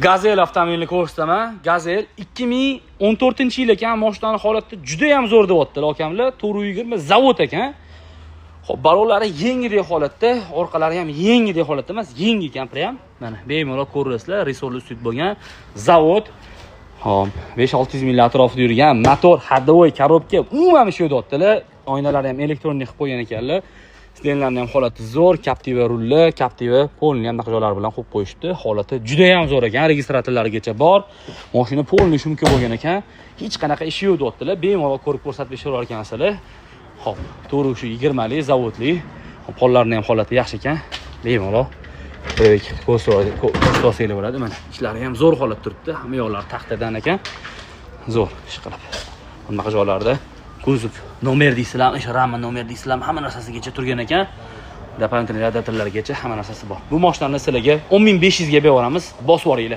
Gazel avtomobilini ko'rsataman. Gazel 2014-yil ekan, mashinani holati juda ham zo'r deyaptilar akamlar. 420 zavod ekan. Xo'p, balonlari yengidek holatda, orqalari ham yengidek holatda emas, yengi ekan prям. Mana bemalol ko'rasizlar, resorli ustida bo'lgan zavod. Xo'p, 5-600 mil atrofida yurgan motor, ходовой, коробка umuman ish yo'q deyaptilar. Oynalari ham elektronlik qilib qo'ygan ekanlar. Sidenlarni ham holati zo'r, Captiva rulli, Captiva полный ham joylari bilan qo'yib qo'yishibdi. Holati juda ham zo'r ekan, registratorlarigacha bor. Mashina полный шумка bo'lgan ekan. Hech qanaqa ishi yo'q deyaptilar. Bemalol ko'rib ko'rsatib berar ekansizlar. Xo'p, to'g'ri, shu 20lik zavodli. Pollarni ham holati yaxshi ekan. Bemalol ko'rsatib bo'ladi. Mana ishlari ham zo'r holat turibdi. Hamma yoqlari taxtadan ekan. Zo'r ish qilib. Bunaqa joylarda kuzov nomer deysizlarmi, o'sha rama nomer deysizlarmi, hamma narsasigacha turgan ekan. Дополнительный radiatorlargacha hamma narsasi bor. Bu mashinani sizlarga 10 500 ga berib yuboramiz. Bosib yuboringlar.